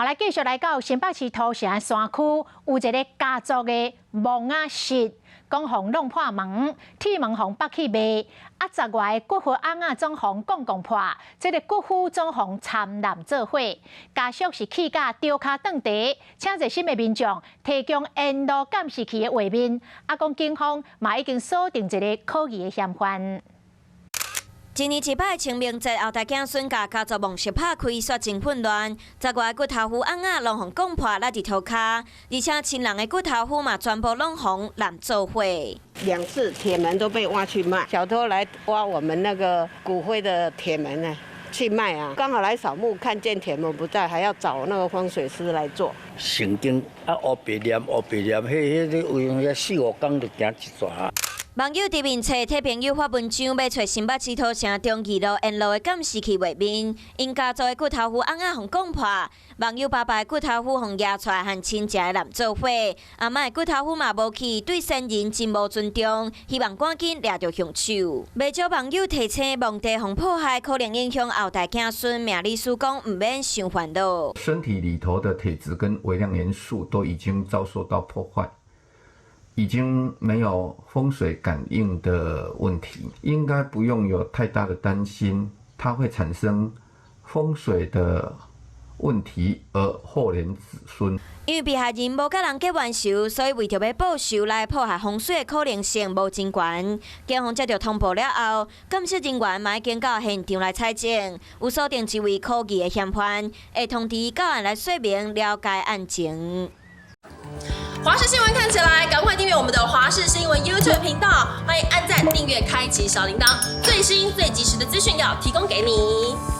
來繼續來到新北市土城山區，有一个家族的墓仔室，講予弄破門，鐵門予拔去賣，啊，十外个骨灰甕仔總予摃摃破，這个骨灰總予摻濫做伙，家屬是氣甲著跤斷地，請熱心的民眾提供沿路監視器的畫面，啊，講警方嘛已經鎖定一个可疑的嫌犯。一年一擺清明節，後代子孫共家族墓室拍開，煞真混亂。十外个骨頭灰甕仔攏予摃破，落佇塗跤，而且親人的骨頭灰嘛，全部攏予濫做伙。兩次鐵門都被挖去賣，小偷來挖我們那個骨灰的鐵門呢，去賣啊！剛好來掃墓，看見鐵門不在，還要找那個風水師來做。聖經啊，烏白念烏白念，彼彼個有影四五工就行一逝。網友佇面冊替朋友發文章，欲揣新北市土城中義路沿路的監視器畫面，𪜶家族的骨頭灰甕仔予摃破，網友爸爸的骨頭灰予攑出來和親情的濫做伙，阿嬤的骨頭灰嘛無去，對先人真無尊重，希望趕緊掠著兇手。袂少網友提醒，墓地予破壞可能影響後代子孫，命理師講毋免傷煩惱。身體裡頭的鐵質跟微量元素都已經遭受到破壞。已經沒有風水感應的問題，應該不用有太大的擔心，它會產生風水的問題而禍連子孫。因為被害人無佮人結冤仇，所以為著欲報仇來破壞風水的可能性無真懸。警方接著通報了後，鑑識人員嘛已經到現場來採證，有鎖定一位可疑的嫌犯，會通知到案來說明了解案情。華視新聞看起來，趕快訂閱我們的華視新聞 YouTube 頻道，歡迎按讚、訂閱、開啟小鈴鐺，最新最及時的資訊要提供給你。